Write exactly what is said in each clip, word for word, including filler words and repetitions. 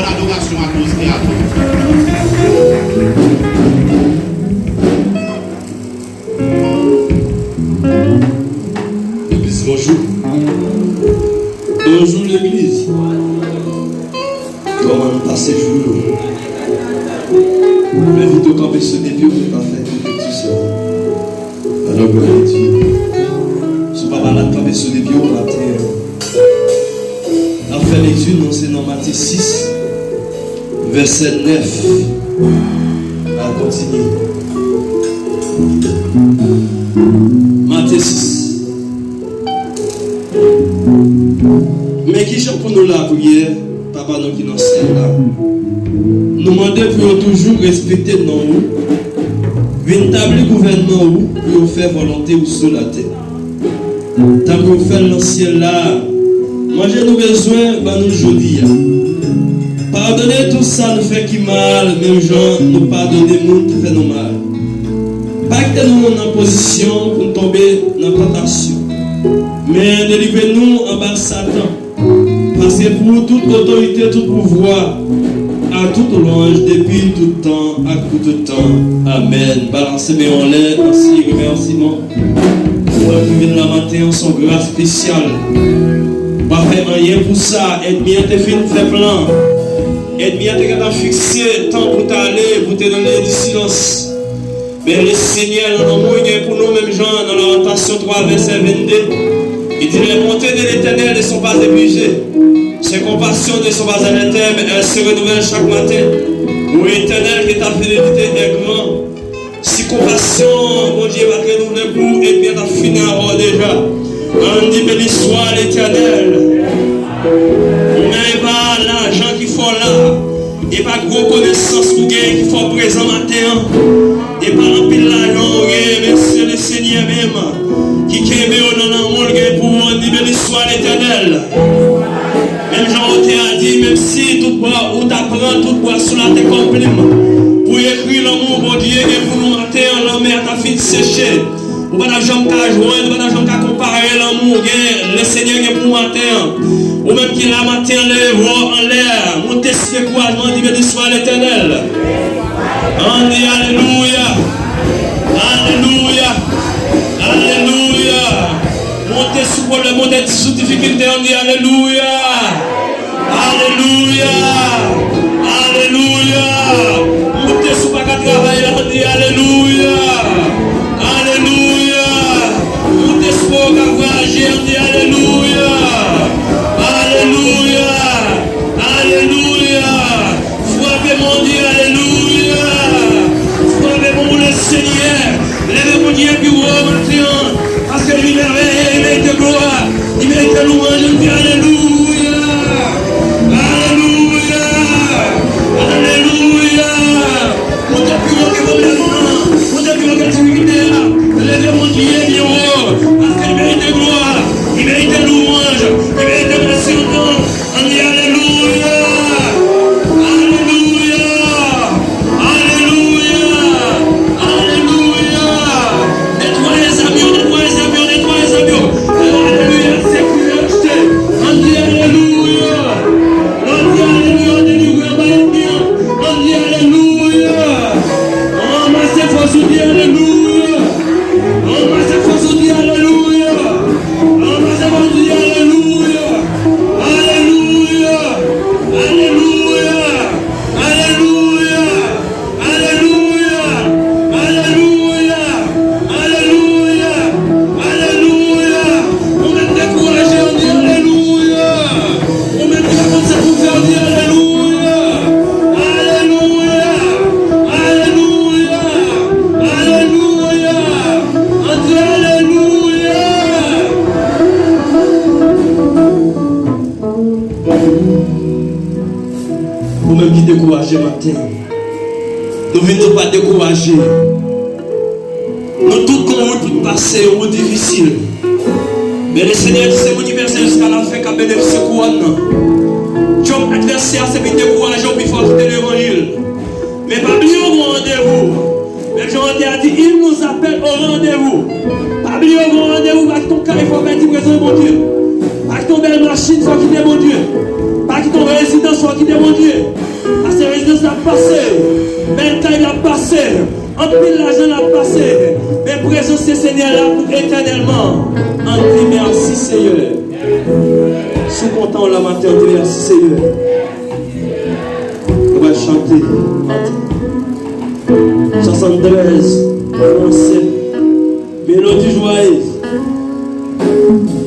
Ladorasyon a Dios e a Dios. Legliz, bonjou. Bonjou, legliz. Kòman nou pase jou yo? M envite w kanpe sou de pye w, nou ka fè lekti sa. Alò, glwa a Dye. Si w pa malad, kanpe sou de pye w maten an. N ap fè lekti nou, se nan Matye sis, vèsè nèf. N a kontinye. Matye sis. Men kijan pou nou lapriyè, Papa nou ki nan syèl la. Nou mande pou yo toujou respekte non ou, vin tabli gouvènman ou, pou yo fè volonte ou sou latè. Tankou yo fè l nan syèl la. Manje nou bezwen, ban nou l jodi a. Padone tout sa nou fè ki mal, menm jan nou padone moun ki fè nou mal. Pa kite nou nan pozisyon pou n tonbe nan tantasyon, men delivre nou anba Satan. Paske pou ou tout otorite, tout pouvwa, ak tout lwanj depi tout tan ak pou tout tan. Amèn. Balanse men w anlè, an siy remèsiman. Ou wè ki vin la maten an, se yon gras espesyal. Ou pa fè anyen pou sa. Ènmi an te fin fè plan. Ènmi an te gentan fikse tan pou t ale, pou te nan lye di silans. Men Lesenyè, nan lanmou li gen pou nou, menm jan nan Lamantasyon twa, vèsè vennde, li di, les bontés de l'Éternel ne sont pas épuisées. Ses compassions ne sont pas à terme, elles se renouvellent chaque matin. Ô Éternel, que ta fidélité est grande. Si konpasyon Bondye pa t renouvle pou ou, ebyen, t ap fini avè w deja. Ann di, beni swa Letènèl. Men e pa lajan ki fè w la. E pa gwo konesans ou genyen ki fè w prezan maten an. E pa anpil lajan ou genyen, men se Lesenyè menm ki kenbe w nan lanmou l gen pou ou. Ann di, beni swa Letènèl. Menm jan otè a di, menm si tout bwa, ou ta pran tout bwa sou latè kòm plim, pou ekri lanmou Bondye gen pou nou maten an, lanmè a ta fin seche. Ou pa t ap janm ka jwenn, ou pa t ap janm ka konpare lanmou gen, Lesenyè gen pou maten an. Ou menm ki la maten an, leve vwa w anlè, monte sou dekourajman, di, beni swa Letènèl. Ann di, alelouya. Alelouya. Alelouya. Monte sou pwoblèm, monte sou difikilte, ann di, alelouya. Alelouya! Alelouya! Monte si w pa ka travay la, di alelouya! Alelouya! Monte si w pa ka vwayaje, di alelouya! Alelouya! Alelouya! Frape men w, di alelouya! Frape men w pou Lesenyè! Leve Bondye pi wo maten an, paske li merveye, li merite glwa, li merite lwanj, nou di alelouya! Alelouya! Alelouya! Monte pi wo ke pwoblèm nan, monte pi wo ke difikilte a, leve Bondye pi wo, paske li merite glwa, li merite lwanj, li merite mèsi ankò. Ann di alelouya! Alelouya! Alelouya! Alelouya! Netwaye zam yo, netwaye zam yo, netwaye zam yo! Alelouya! Sekire, achte! Ann di alelouya! Lè w di alelouya, w delivre anba ènmi an! Ann di alelouya! Ranmase fòs ou, di alelouya! Ranmase fòs ou, di alelouya! Ranmase fòs ou, di alelouya! Alelouya! Alelouya! Alelouya! Alelouya! Alelouya! Alelouya! Alelouya! Ou menm dekouraje, ann di alelouya! Ou menm ki pa konn sa pou fè, ann di alelouya! Alelouya! Alelouya! Alelouya! Ann di alelouya! Ou menm ki dekouraje maten, nou vin di w pa dekouraje. Nou tout gon wout pou n pase, yon wout difisil. Men Lesenyè di se moun ki pèse jiska lafen k ap benefisye kouwòn nan. Djòb advèsè a se vin dekouraje w pi fò kite levanjil. Men pa bliye w gon randevou. Menm jan otè a di, il nous appelle au rendez-vous. Pa bliye w gon randevou, pa kite yon kay fè w pèdi prezans Bondye. Pa kite yon bèl machin fè w kite Bondye. Pa kite yon rezidans fè w kite Bondye. Pase, bèl kay la pase, anpil lajan la pase, men prezans Senyè la pou etènèlman. Ann di mèsi Senyè. Si w kontan w la maten, ann di mèsi Senyè. Nou pral chante. Swasanntrèz, fransè. Melodi jwayiz.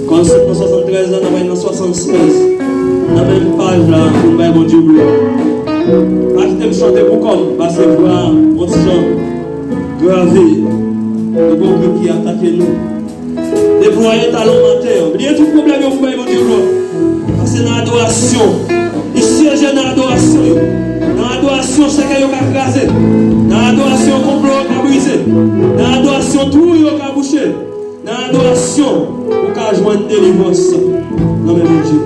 Kòm se nan swasanntrèz la, n ap nan swasanntrèz. Nan menm paj la, pou n bay Bondye glwa. Pa kite m chante pou kò m, paske vwa m yon ti jan grave. Depi yon grenn ki atake nou. Deplwaye talon maten an. Bliye tout pwoblèm yo pou bay Bondye glwa. Paske nan adorasyon, li siyeje nan adorasyon yo. Nan adorasyon, sèkèy yo ka kraze. Nan adorasyon, konplo yo ka brize. Nan adorasyon, twou yo ka bouche. Nan adorasyon, ou ka jwenn delivrans nan men Bondye.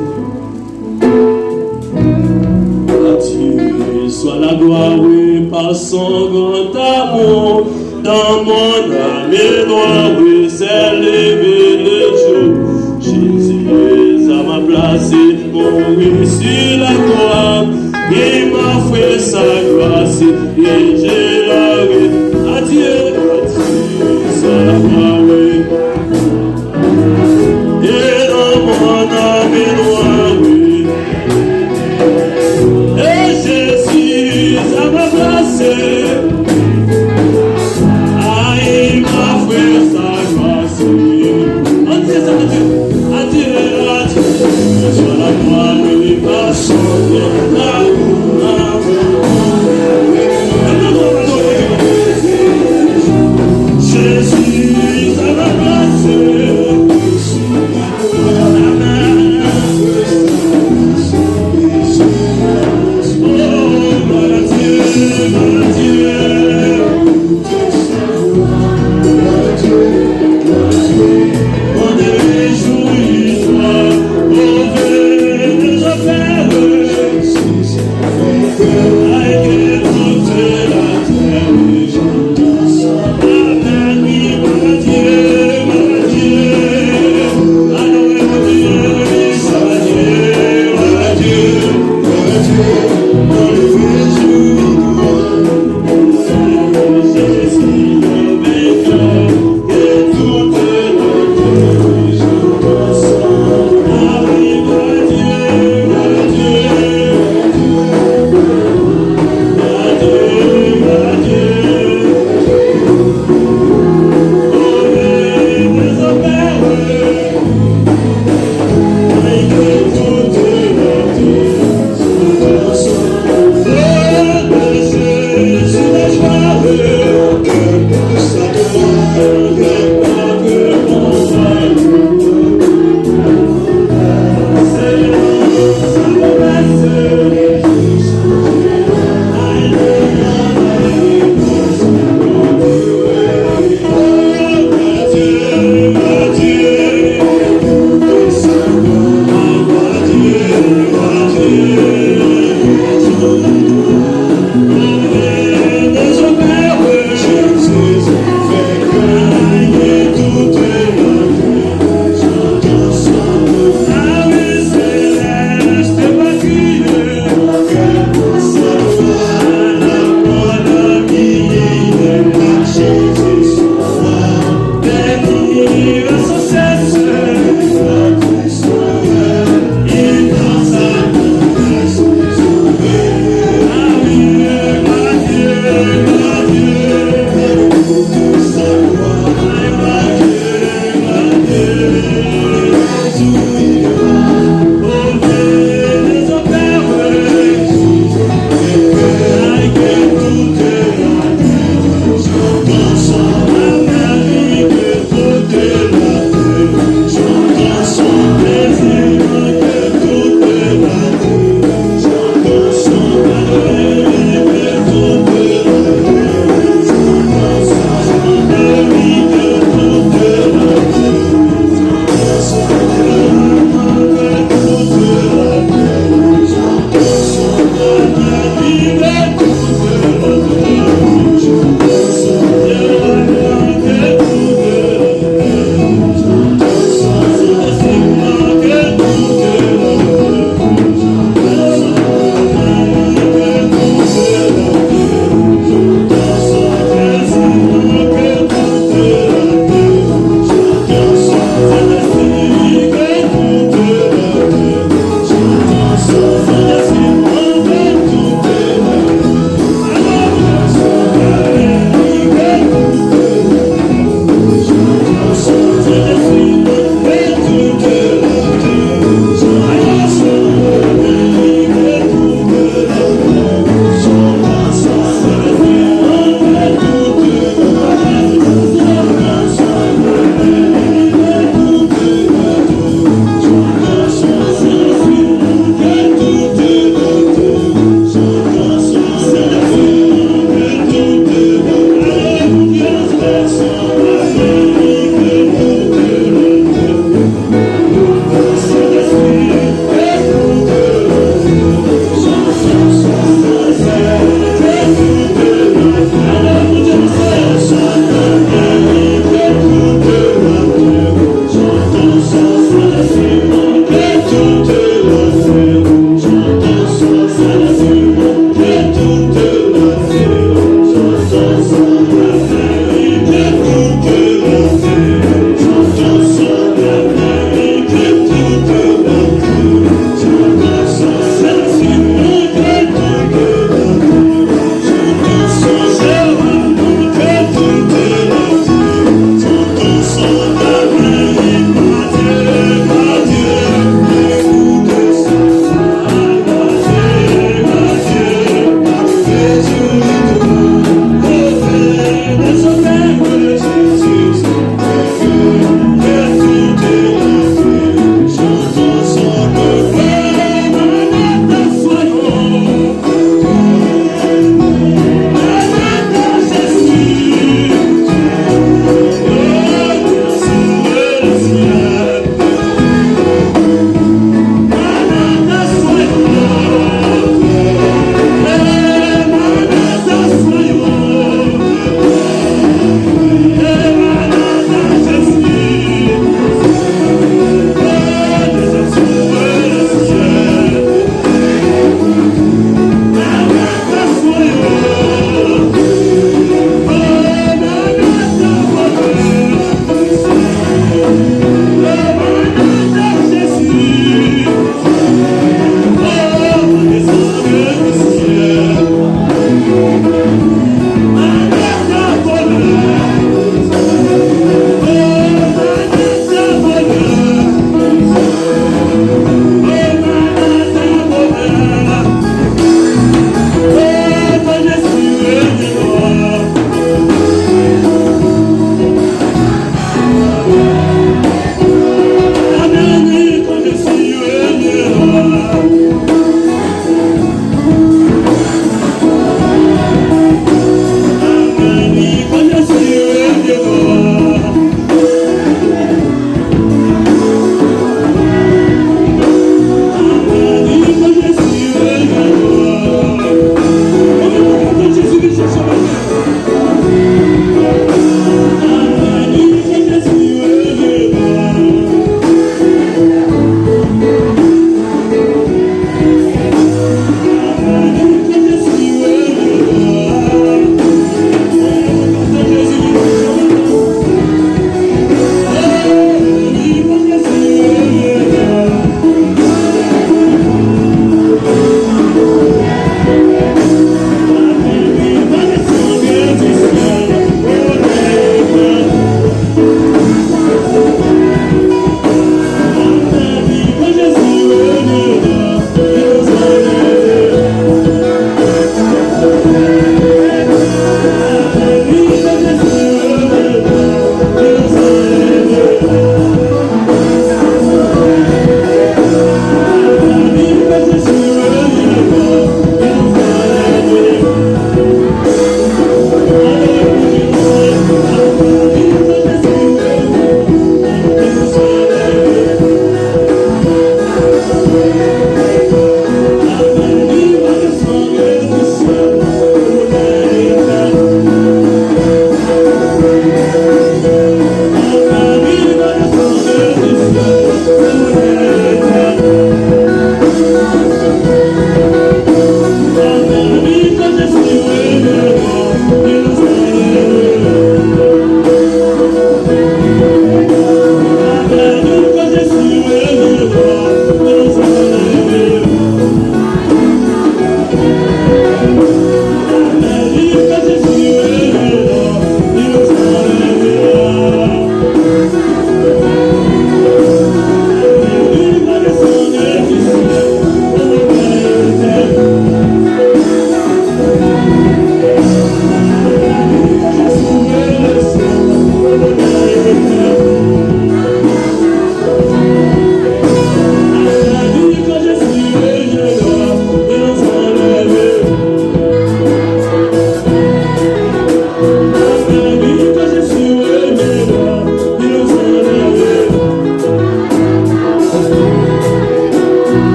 À Dieu soit la gloire, oui, par son grand amour. Dans mon âme et noir, oui, s'est levé le jour. Jésus est à ma place, il mourut sur la croix. Il m'a offert sa grâce et je la rends. À Dieu, à Dieu soit la gloire, oui. Et dans mon âme et noir, oui. Et Jésus à ma place. Ah, il m'a offert sa grâce. Ann di sa, ann di. Adieu, adieu. Sur la croix, le passant, la Jésus à ma place.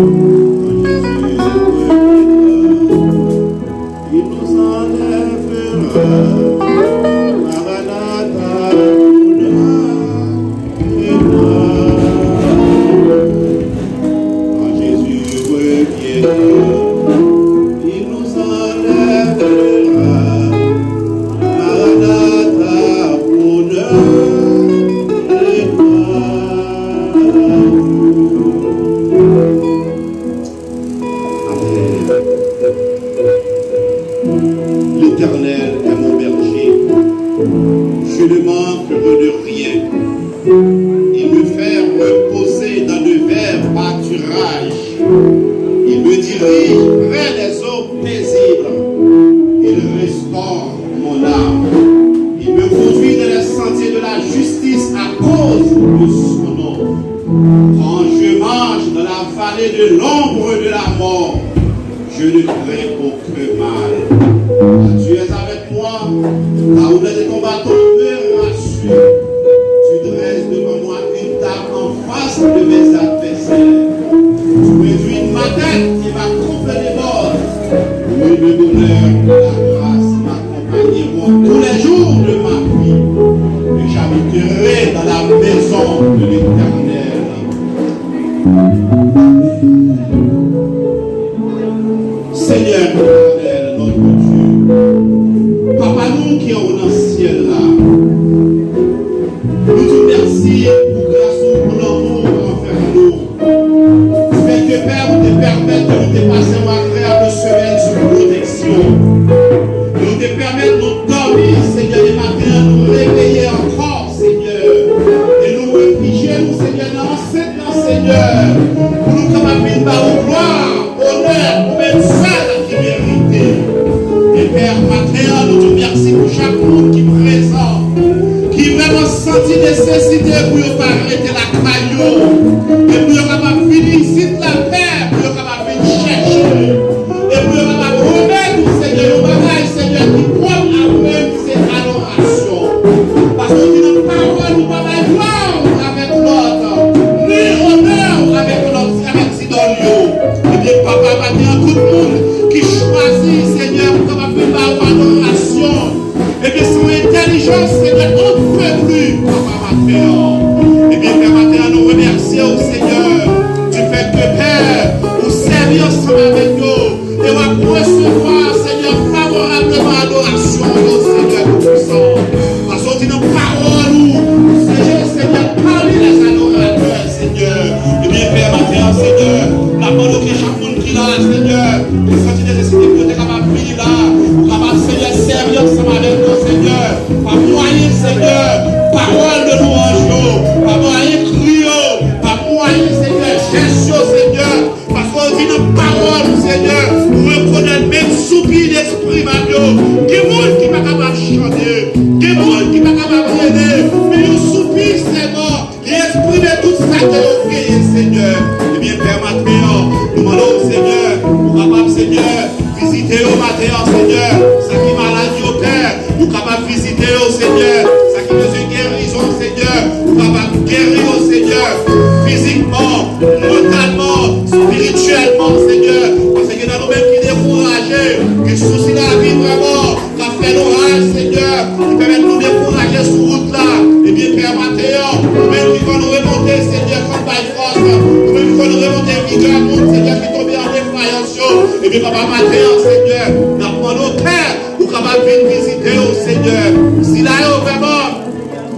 Quand Jésus reviendra, il nous enlèvera. Maranatha, bonheur et gloire. Quand Jésus reviendra, il nous enlèvera. Maranatha, bonheur et gloire. Amen. L'Éternel est mon berger. Je ne manquerai de rien. Il me fait reposer dans de verts pâturages. Il me dirige près des eaux paisibles. Il restaure mon âme. Il me conduit dans les sentiers de la justice à cause de son nom. Quand je marche dans la vallée de l'ombre de la mort, je ne crains aucun mal. Car tu es avec moi, ta houlette et ton bâton me rassurent. Tu dresses devant moi une table en face de mes adversaires. Tu réduis ma tête et ma coupe déborde. Oui, le bonheur et la grâce m'accompagneront tous les jours de ma vie, et j'habiterai dans la maison de l'Éternel. Senyè Etènèl, nòt Bondye, Papa nou ki anwo nan syèl la, nou di w mèsi pou gras ou, pou lanmou ou anvè nou. Fè ke, Pè, ou te pèmèt ke nou te pase yon agreab semèn sou pwoteksyon. E ou te pèmèt nou dòmi, Senyè, e maten an nou reveye ankò, Senyè. E nou refijye nou, Senyè, nan ansent lan, Senyè, pou nou kapab vin ba ou glwa, onè, ou menm sèl ki merite. E Pè, maten an, nou di w mèsi pou chak moun ki prezan, ki vrèman santi nesesite pou yo pa rete lakay yo, e pou yo kapab vin isit la, Pè, pou yo kapab vin chèche, e pou yo kapab remèt ou, Senyè, yon bagay, Senyè, ki pwòp a ou menm, ki se adorasyon. Paske w di nan pawòl ou pa bay glwa avèk lòt, ni onè avèk lòt, avèk zidòl yo. Ebyen, Papa, maten an, tout moun ki chwazi, Senyè, pou kapab vin ba ou adorasyon, ebyen, se yon entèlijans, Senyè, anpli, Papa, maten an. Ebyen, Pè, maten an, nou remèsye w, Senyè, du fait que, Pè, ou sèvi ansanm avèk yo, e w ap resevwa, Senyè, favorableman adorasyon yo, Senyè Toupwisan. Paske w di nan pawòl ou, Senyè, Senyè, parmi les adorateurs, Senyè. Ebyen, Pè, maten an, Senyè, n ap mande w ke chak moun ki la, Senyè, ki santi nesesite pou yo te kapab vini la, ou kapab, Senyè, sèvi ansanm avèk nou, Senyè, pa mwayen, Senyè, pawòl de lwanj yo, pa mwayen kri yo, pa mwayen, Senyè, jès yo, Senyè, paske w di nan pawòl ou, Senyè, ou rekonèt menm soupi lespri m ap yo. Gen moun ki pa kapab chante, gen moun ki pa kapab rele, men yon soupi sèlman, li eksprime tout sa ke yo genyen, Senyè. Ebyen, Pè, maten an, nou mande w, Senyè, ou kapab, Senyè, vizite yo maten an, Senyè. Sa ki malad yo, Pè, ou kapab vizite yo, Senyè. Sa ki bezwen gerizon, Senyè, ou kapab geri yo, Senyè. Fizikman, mantalman, espirityèlman, Senyè. Paske gen nan nou menm ki dekouraje, ki sousi lavi vrèman, k ap fè nou raj, Senyè, ki pèmèt nou dekouraje sou wout la. Ebyen, Pè, maten an, ou menm ki konn remonte, Senyè, konn bay fòs, ou menm ki konn remonte vigè moun, Senyè, ki tonbe an defwayans yo. Ebyen, Papa, maten an, Senyè, n ap mande w, Pè, ou kapab vin vizite yo, Senyè. Sila yo vrèman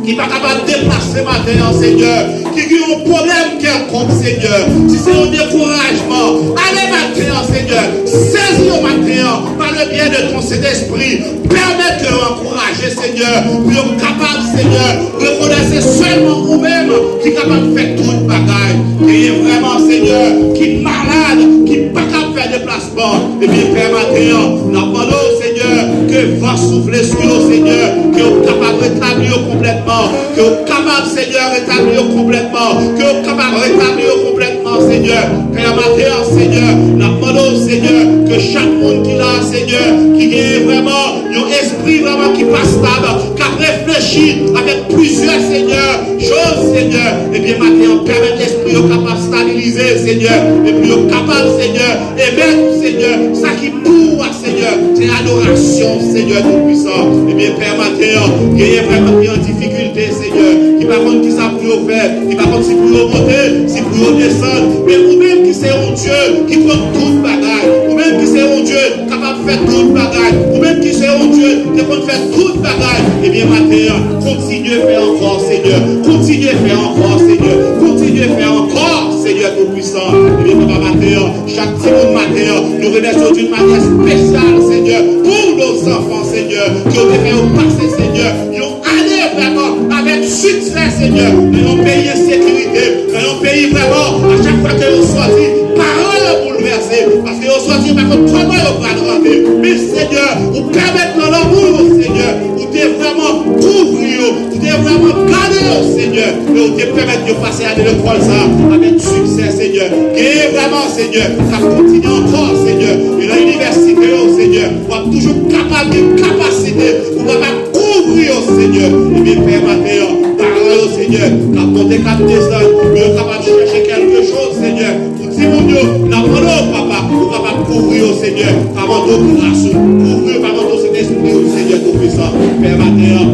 ki pa kapab deplase maten an, Senyè, ki gen yon pwoblèm kèlkonk, Senyè, si se yon dekourajman, ale maten an, Senyè, sezi yo maten an, pa le byè de ton Sentespri, pèmèt ke yo ankouraje, Senyè, pou yo kapab, Senyè, rekonèt se sèlman ou menm ki kapab fè tout bagay. Genyen vrèman, Senyè, ki malad, ki pa kab fè deplasman. Ebyen, Pè, maten an, n ap mande w, Senyè, ke van soufle sou yo, Senyè, ke w kapab retabli yo konplètman, ke w kapab, Senyè, retabli yo konplètman, ke w kapab retabli yo konplètman, Senyè. Pè, maten an, Senyè, n ap mande w, Senyè, ke chak moun ki la, Senyè, ki genyen vrèman yon espri vrèman ki pa stab, k ap reflechi reflechi avèk plizyè, Senyè, choz, Senyè, ebyen, maten an, pèmèt lespri yo kapab stabilize, Senyè, epi yo kapab, Senyè, emet, Senyè, sa ki pou ou a, Senyè, se adorasyon, Senyè Toupisan. Ebyen, Pè, maten an, genyen vrèman ki an difikilte, Senyè, ki pa konn kisa pou yo fè, ki pa konn si pou yo monte, si pou yo desann. Men ou menm ki se yon Dye ki konn tout bagay, ou menm ki se yon Dye kapab fè tout bagay, ou menm ki se yon Dye ki konn fè tout bagay, ebyen, maten an, kontinye fè ankò, Senyè. Kontinye fè ankò, Senyè. Kontinye fè ankò, Senyè Toupisan. Ebyen, papa, maten an, chak timoun maten an, nou remèsye w d'une manière spéciale, Senyè, pour nos enfants, Senyè, ke w te fè yo pase, Senyè, yon ane vrèman avèk siksè, Senyè, nan yon peyi ensekirite, nan yon peyi vrèman, a chak fwa ke yo sòti, paran yo boulvèse, paske yo sòti, yo pa konn kòman yo pral rantre. Men, Senyè, ou pèmèt nan lanmou w, Senyè, ou te vrèman kouvri yo, ou te vrèman gade yo, Senyè, e ou te pèmèt yo pase ane lekòl sa a avèk siksè, Senyè. Genyen vrèman, Senyè, k ap kontinye ankò, Senyè, e nan inivèsite yo, Senyè, w ap toujou kapab gen kapasite, ou kapab kouvri yo, Senyè. Ebyen, Pè, maten an, paran yo, Senyè, k ap monte, k ap desann, pou yo kapab chèche kèlke choz, Senyè, pou timoun yo, n ap mande w, papa, ou kapab kouvri yo, Senyè, pa manto gras ou, kouvri yo pa manto Sentespri ou, Senyè Toupisan. Pè, maten an,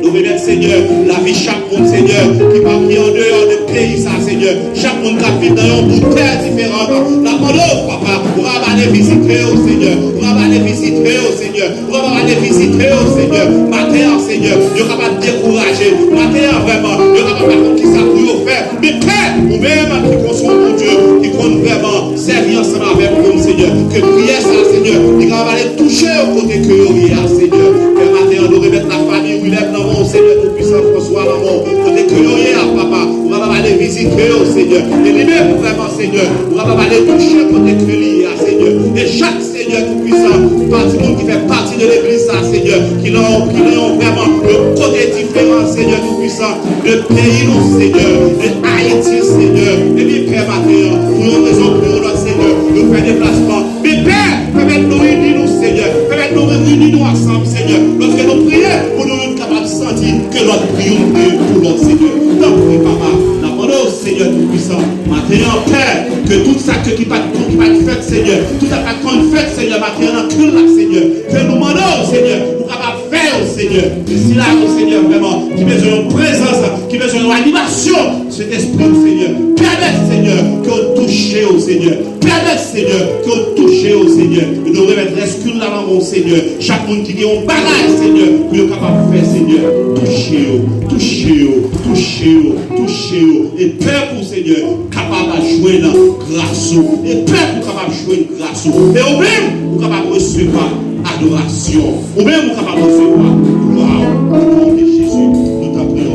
nou remèt, Senyè, lavi chak moun, Senyè, ki pa, ki andeyò de peyi sa, Senyè. Chak moun k ap viv nan yon bout tè diferan, n ap mande w, papa, ou kapab ale vizite yo, Senyè, ou kapab ale vizite yo, Senyè. Ou kapab ale vizite yo, Senyè. Maten an, Senyè, yo kapab dekouraje. Maten an, vrèman, yo kapab pa konn kisa pou yo fè. Men Pè, ou menm ki konn se yon Bondye, ki konn vrèman sèvi ansanm avèk nou, Senyè. Ke priyè sa, Senyè, li kapab ale touche yo kote ke yo ye a, Senyè. Pè, maten an, nou remèt lafanmi Wilèm nan men w, Senyè Toupisan, Franswa nan men w. Kote ke yo ye a, papa, ou kapab ale vizite yo, Senyè. E li menm, vrèman, Senyè, ou kapab ale touche kote ke li ye a, Senyè. E chak Senyè Toupisan, pa timoun ki fè pati de legliz sa, Senyè, ki nan, ki nan yon vrèman yon kote diferan, Senyè Toupisan, de peyi nou, Senyè, de Ayiti, Senyè. Ebyen, Pè, maten an, pou yon rezon, pou yon lòt, Senyè, yo fè deplasman. Men, Pè, pèmèt nou ini nou, Senyè, pèmèt nou reyini nou ansanm, Senyè, lòske nou priye pou nou youn kapab santi ke lòt priye, priye pou lòt, Senyè. Tanpri, papa, n ap mande w, Senyè Toupisan, maten an, Pè, ke tout sa ke ki pa t, ki pa t fèt, Senyè, tout sa k pa t konn fèt, Senyè, maten an, nan kil la, Senyè, ke nou mande w, Senyè, ou kapab fè yo, Senyè. E sila yo, Senyè, vrèman, ki bezwen yon prezans, ki bezwen yon animasyon, Sentespri w, Senyè, pèmèt, Senyè, ke w touche yo, Senyè. Pèmèt, Senyè, ke w touche yo, Senyè. E nou remèt rès kil la nan men w, Senyè. Chak moun ki gen yon bagay, Senyè, pou yo kapab fè, Senyè. Touche yo, touche yo, touche yo, touche yo. E pèp ou, Senyè, kapab jwenn gras ou. E pèp ou kapab jwenn gras ou. E ou menm, ou kapab resevwa adorasyon. Ou menm, ou kapab resevwa glwa ou. O non de Jezi, nou ta priye w.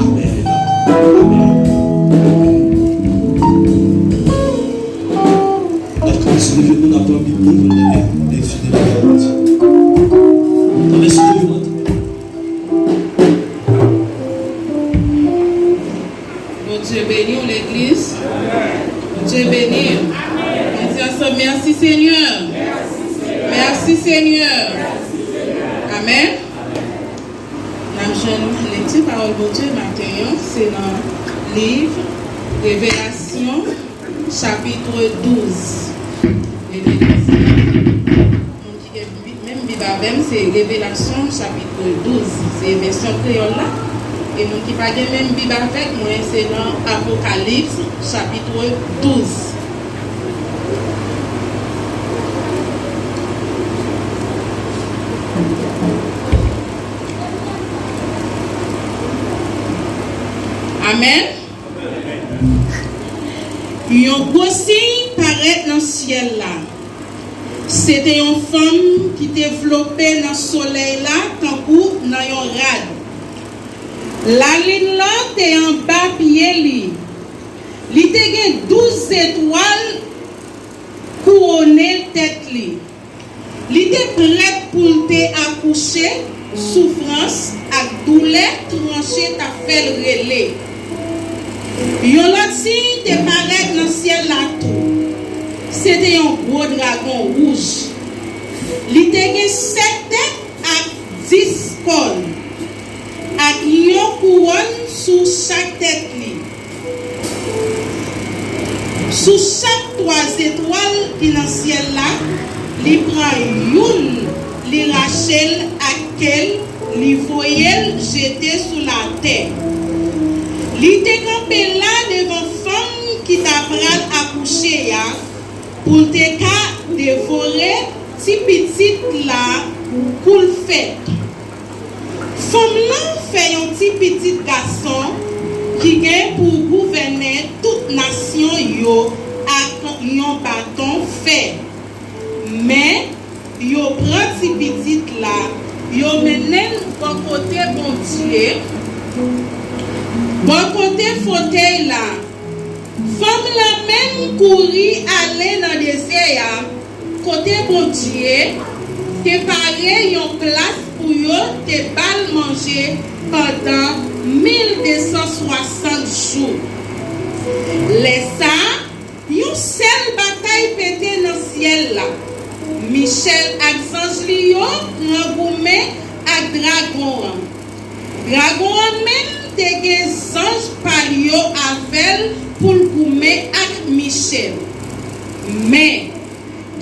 Amèn. Amèn. N ap kòmanse leve nou, n ap pran Bib nou, nou leve, leve, leve, leve. Travèse leve, mwen. Bondye beni w, legliz. Bondye beni w. Ann di ansanm, mèsi, Senyè. Mèsi, Senyè. Amèn. N ap jwenn lekti pawòl Bondye maten an, se nan liv Revelasyon, chapit douz. Revelasyon. Moun ki gen Bib, menm Bib avè m, se Revelasyon, chapit douz. Se vèsyon kreyòl la. E moun ki pa gen menm Bib avèk mwen, se nan Apokalips, chapit douz. Amèn. Yon gwo siy parèt nan syèl la. Se te yon fanm ki te vlope nan solèy la tankou nan yon rad. Lalin lan te anba pye li. Li te gen douz zetwal kouwone tèt li. Li te prèt pou l te akouche, soufrans ak doulè tranche t ap fè l rele. Yon lòt siy te parèt nan syèl la tou. Se te yon gwo dragon wouj. Li te gen sèt tèt ak dis kòn. ak tèt li. Sou chak twa zetwal ki nan syèl la, li pran youn, li rache l ak ke l, li voye l jete sou latè. Li te kanpe la devan fanm ki ta pral akouche a, pou l te ka devore ti pitit la kou l fèt. Fanm lan fè yon ti pitit gason ki gen pou gouvènen tout nasyon yo ak yon baton fè. Men, yo pran ti pitit la, yo mennen l bò kote Bondye, bò kote fotèy la. Fanm lan menm kouri ale nan dezè a, kote Bondye te pare yon plas pou yo te ba l manje pandan mil de san swasant jou. Lè sa a, yon sèl batay pete nan syèl la. Michèl ak zanj li yo pran goumen ak dragon an. Dragon an menm te gen zanj pa l yo avè l pou l goumen ak Michèl. Men,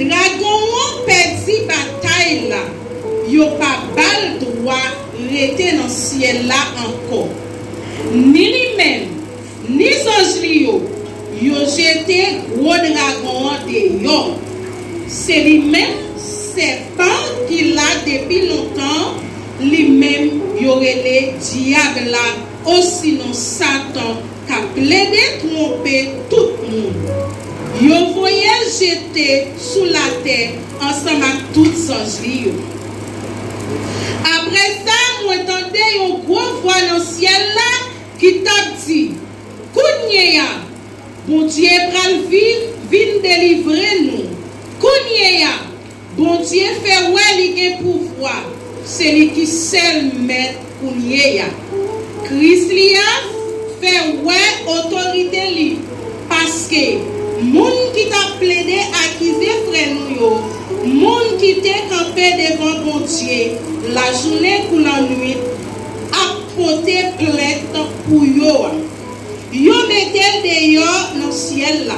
dragon an pèdi batay la, yo pa ba l dwa rete nan syèl la ankò. Ni li menm, ni zanj li yo, yo jete gwo dragon an deyò. Se li menm sèpan ki la depi lontan, li menm yo rele dyab la, osinon Satan, k ap plede twonpe tout moun. Yo voye l jete sou latè ansanm ak tout zanj li yo. Apre sa, mwen tande yon gwo vwa nan syèl la ki t ap di, Kounye a, Bondye pral vin, vin delivre nou. Kounye a, Bondye fè wè li gen pouvwa, se li ki sèl mèt kounye a. Kris li a fè wè otorite li, paske moun ki t ap plede akize frè nou yo, moun ki te kanpe devan Bondye lajounen kou lannwit, ap pote plent pou yo a. Yo mete l deyò nan syèl la.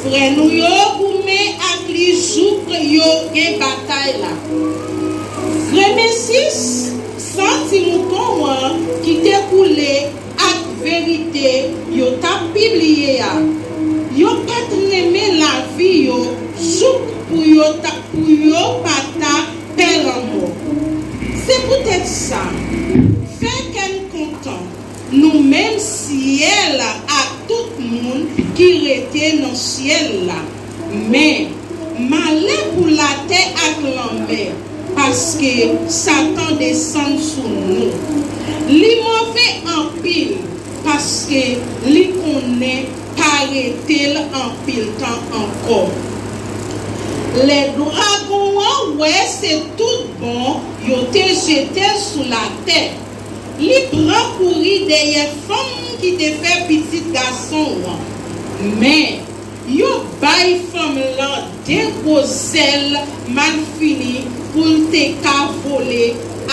Frè nou yo goumen ak li jouk yo gen batay la. Grenmesis, san ti mouton an ki te koule ak verite yo t ap pibliye a, yo pa t renmen lavi yo jouk pou yo ta, pou yo pa ta pè lanmò. Se poutèt sa, fè kè n kontan, nou menm syèl ak tout moun ki rete nan syèl la. Men, malè pou latè ak lanmè, paske Satan desann sou nou. Li move anpil, paske li konnen pa rete l anpil tan ankò. Lè dragon an wè se tout bon, yo te jete l sou latè. Li pran kouri dèyè fanm ki te fè pitit gason an. Men, yo bay fanm lan de gwo zèl malfini pou l te ka vole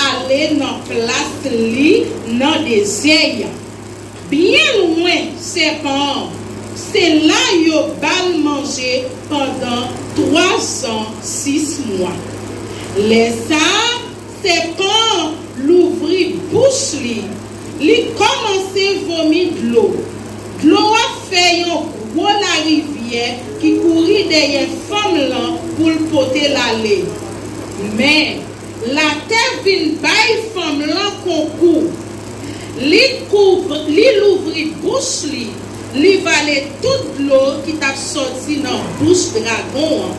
ale nan plas li nan dezè a. Byen lwen sèpan an, se la yo ba l manje pandan twazan sis mwa. Lè sa a, sèpan an louvri bouch li, li kòmanse vomi dlo. Dlo a fè yon gwo larivyè ki kouri dèyè fanm lan pou l pote l ale. Men, latè vin bay fanm lan konkou. Li kouv-, li louvri bouch li, li vale tout dlo ki t ap sòti nan bouch dragon an.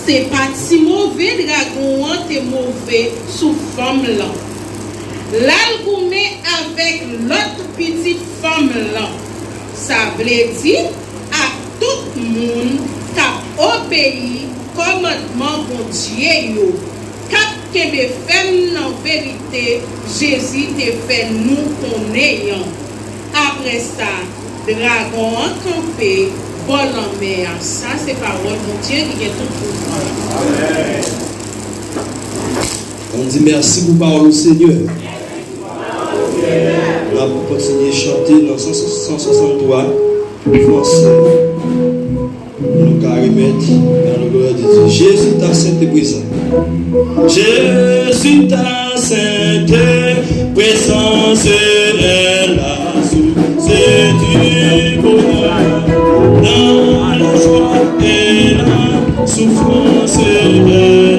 Se pa ti move dragon an te move sou fanm lan. L al goumen avèk lòt pitit fanm lan, sa vle di ak tout moun k ap obeyi kòmandman Bondye yo, k ap kenbe fèm nan verite Jezi te fè nou konnen an. Apre sa, dragon an kanpe bò lanmè a. Sa se pawòl Bondye ki gen tout pouvwa. Ann di mèsi pou pawòl ou, Senyè. N ap kontinye chante nan san, san swasanntwa, fransè. Nou ka remèt la louange de Dieu. Jésus, ta sainte présence. Jésus, ta sainte présence est la source du bonheur. Dans la joie et la souffrance, elle est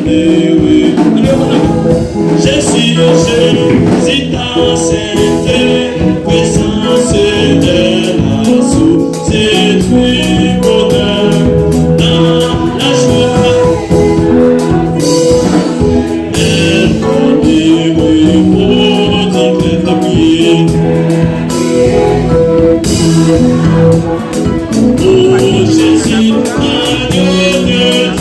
heureux. Allez, on a Jésus, Jésus, ta sainte présence est la source du bonheur. Dans la joie, elle donne le repos du cœur. Oh Jésus, agneau de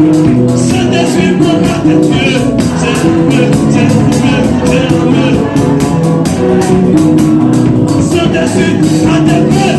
Sentespri pran atè m. Sentespri, Sentespri, Sentespri, atè m.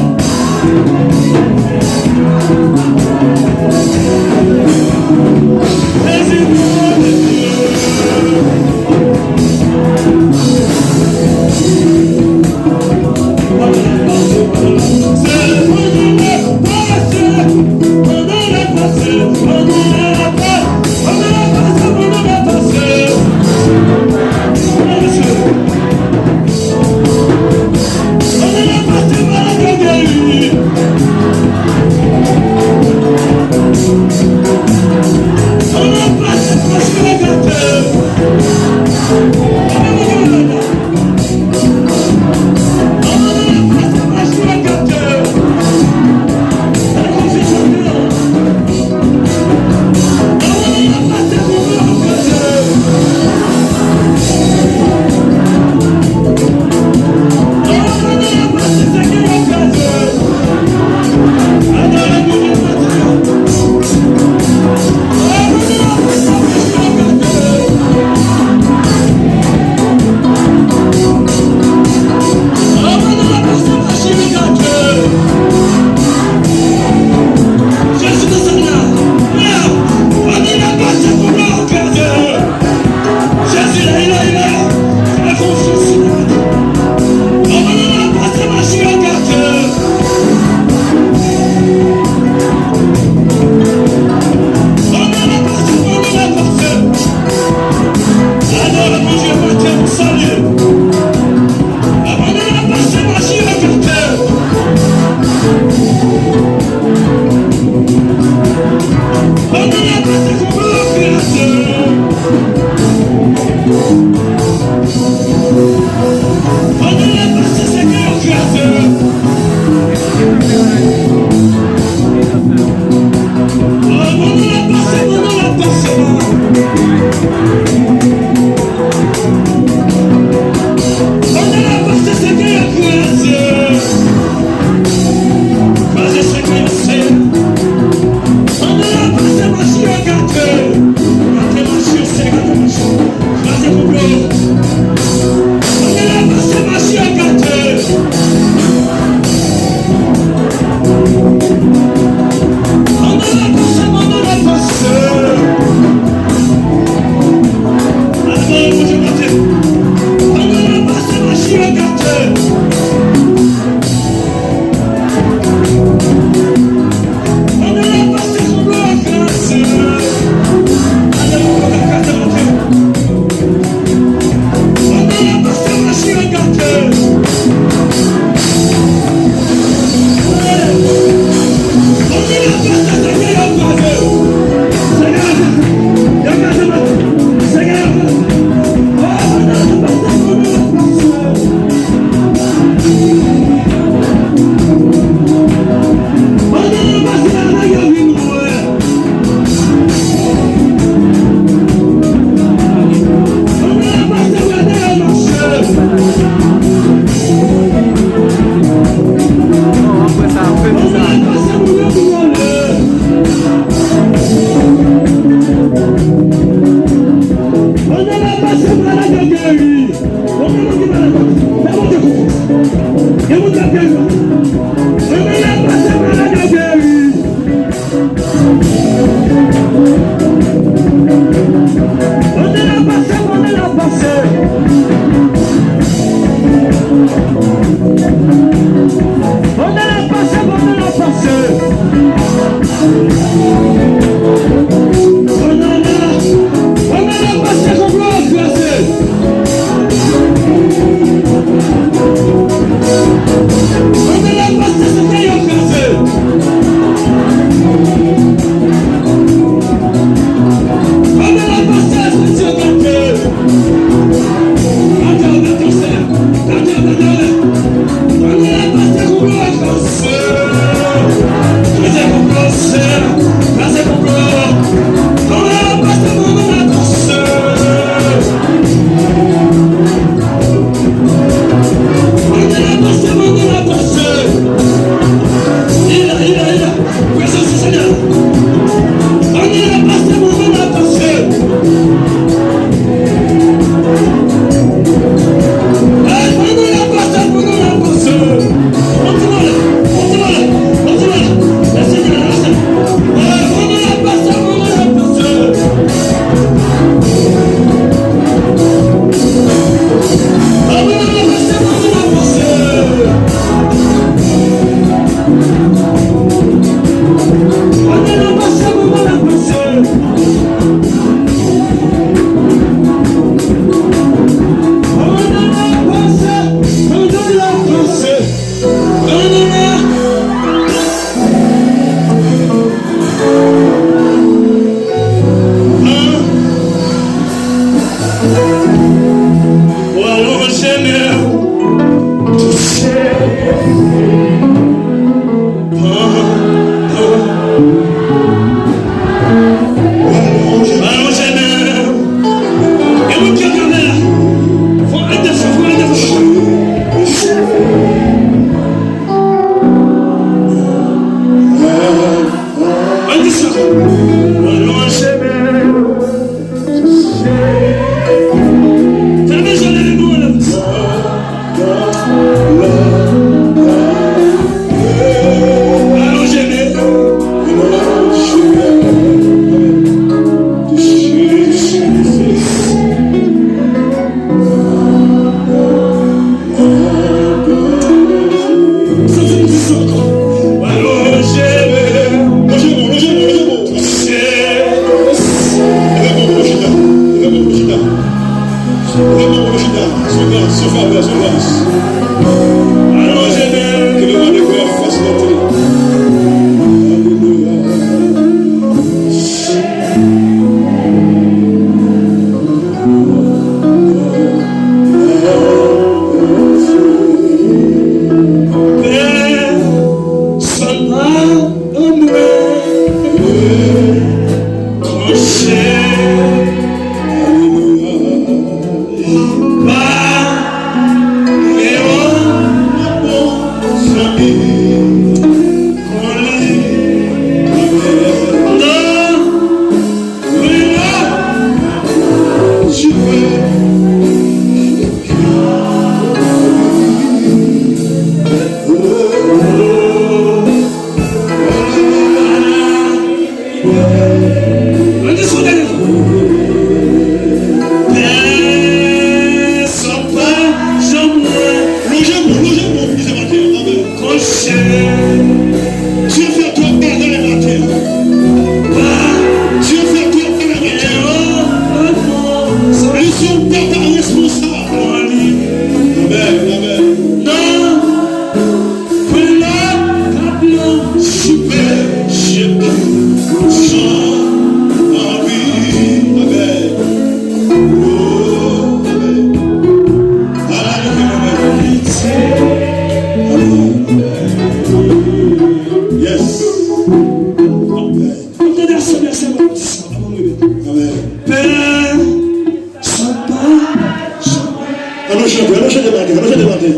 Chante, ann chante maten, ann chante maten.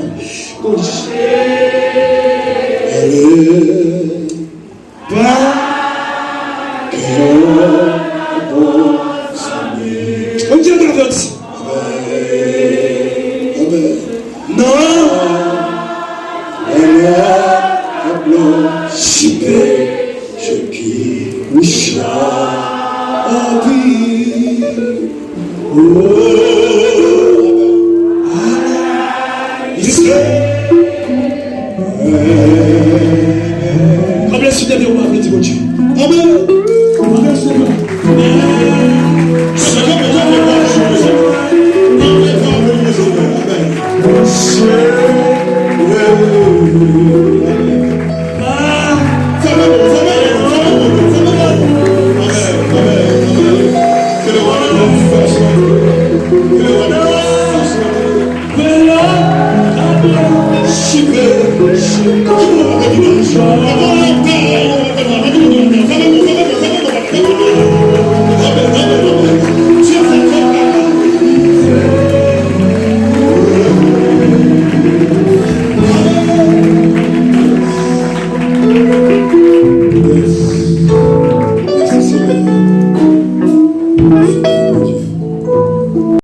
Konn ale pa kè bon zanmi. Konn di ann avans. Amen. Amen. Non. Amen. Amen. Jipe. Cheki. Wisha. Anpi. Oh. Ala. Wisha. Konbyen sou tèt ou pa vle di Bondye? Amen. Konbyen sou tèt ou? Amen. Amen.